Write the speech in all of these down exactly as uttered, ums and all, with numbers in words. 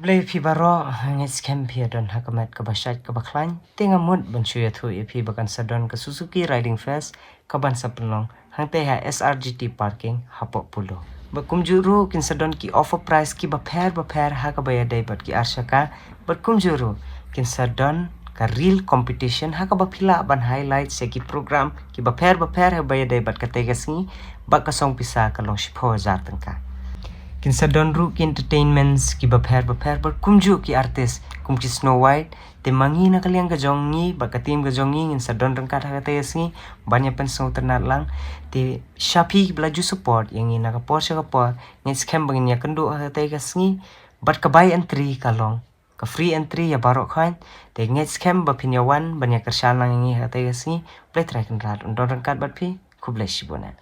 Khublei phi baroh, ngeit skhem phi ïa don ha ka met kaba shait kaba khlaiñ. Te nga mut ban shu ïathuh ïa phi ba kan sa don ka Suzuki Riding Fest kaban sa pynlong hangtei ha S R G T parking hapoh Polo. Bad kumjuh ruh kin sa don ki offer prize kiba pher ba pher ha kaba ïadei bad ki arshaka. Bad kumjuh ruh kin sa don ka reel competition ha kaba phi lah ban highlight ïa ki program kiba pher ba pher ha kaba ïadei bad katei ka sngi. Bad ka song pisa ka long shiphew hajar tyngka. Kin sa don ruh ki entertainments kiba pher ba pher bad kumjuh ki artist kum ki Snow White. Te ma ngi na ka liang ka jong ngi bad ka team ka jong ngi ngin sa don ryngkat ha katei ka sngi ban ïa pynsngewtynnat lang. Te sha phi ba la ju support ïa ngi na ka por sha ka por, ngeit skhem ba ngin ïa kynduh ha katei ka sngi. Bad ka bai entry ka long ka free entry ïa baroh khoit. Te ngeit skhem ba phin ïa wan ban ïa kyrshan lang ïa ngi ha katei ka sngi. Blei Trai Kynrad un don ryngkat bad phi. Khublei shibun eh.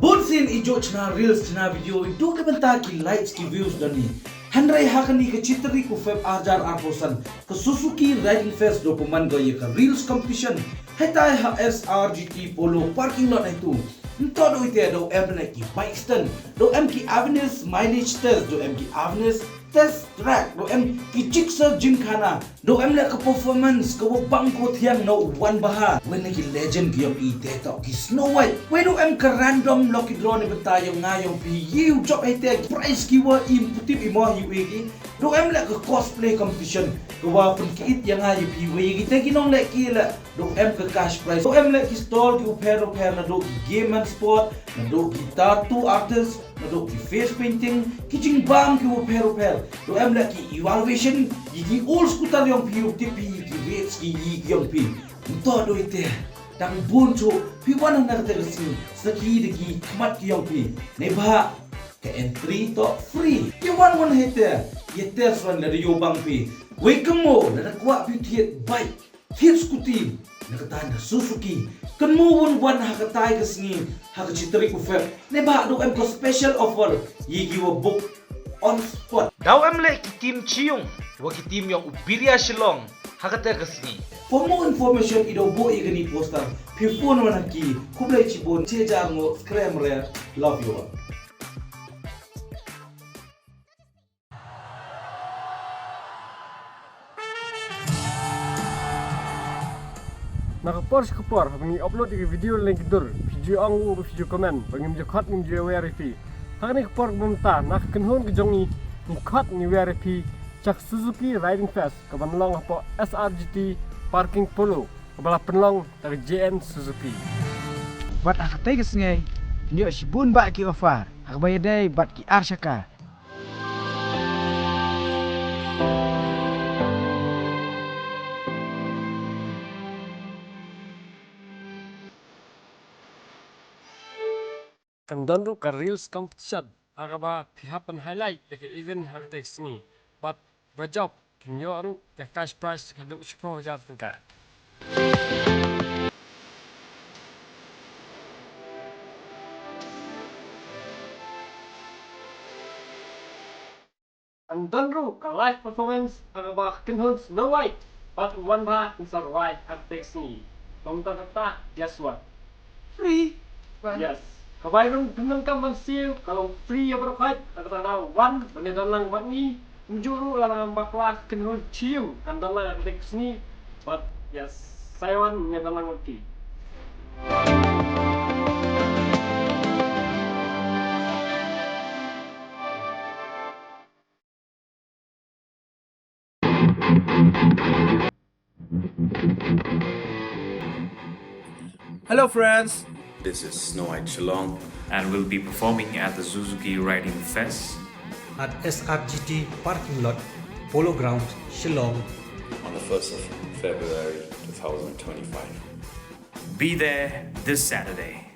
Bun sien i jooh chna reels, chna video, i duh na bynta ki likes, ki views da ni. Hynrei ha kane ka shi tarik u Feb ar hajar arphew san, ka Suzuki Riding Fest da pynman ko ïa ka reels competition hangtai ha S R G T Polo parking lot hangtu. Nto da ite da em leh ki bike stand, da em ki awareness mileage test, da em ki awareness test track, da em ki jigsaw gymkhana, da em leh ka performance ka wa bang ko thiang na u Wan Bha. Wei na ki legend ki ïong i te toh ki Snow White. Wei da em ka random lucky draw na bynta ïong nga ïong phi, ïa u jop hangtai, prize ki wa im putip i mo hi wei ki. Da em leh ka cosplay competition ka wa pynkiit ïa nga ïa phi, wei ki te ki nongleh ki leh. Da em ka cash prize. Da em leh ki stall ki u pher u pher, naduh ki game and sport, naduh ki tattoo artist, naduh ki face painting, ki jingbam ki u pher u pher. Da em leh ki evaluation ïa ki old scooter ïong phi, u tip phi ki rates ki ïa ki ïong phi. Nto da ite, tang bun shuh phi wan na katei ka sngi, sakhi da ki khmat ki ïong phi. Neibhah ka entry toh free. Ïa wan wan hangtai, ïa test wan lada ïoh bang phi. Wei kynmaw lada kwah phi thied bike, thied scooty na ka tang ka Suzuki, kynmaw wan wan ha katei ka sngi ha ka shi tarik u Feb. Neibhah da em ka special offer ïa ki wa book on spot. Da em leh ki team Chiung wa ki team ïong u Biria Shillong ha katei ka sngi. For more information i da buh ïa kane poster, phi phone wan ha ki. Khublei shibun, shi hajar nguh, skhem re, love you all. Na ka por sha ka por haba ngi upload ïa ki video lane ki dur, phi ju ong u, phi ju comment ba ngim ju khot, ngim ju wer ïa phi. Ha kane ka por mynta na ka kynhun ka jong ngi, ngi khot ngi wer ïa phi sha ka Suzuki Riding Fest kaban long hapoh S R G T Parking Polo, kaba la pynlong da ka J N Suzuki. Bad ha katei ka sngi ngin ïoh shibun bah ki offer ha kaba ïadei bad ki arshaka. Kan don ruh ka reels competition ha kaba phi hap ban highlight ïa ka event ha katei ka sngi. Bad ba jop kin ïoh ruh ka cash prize haduh shiphew hajar tyngka. Kan don ruh ka live performance ha kaba ka kynhun Snow White bad u Wan Bha kin sa rwai ha katei ka sngi. Kumta kata, guess what? Free. Yes. Ka bai rung pyndonkam ban siew ka long free ïa baroh khoit. Kata ka daw wan ban ïadon lang bad ngi. Kumjuh ruh lada ngam bakla ka kynhun Chiung kan don lang ha katei ka sngi. But yes, sa ïa wan ïadon lang bad ki. Hello, friends. This is Snow White Shillong. And we'll be performing at the Suzuki Riding Fest at S R G T parking lot, Polo Grounds, Shillong. On the first of February two thousand twenty-five. Be there this Saturday.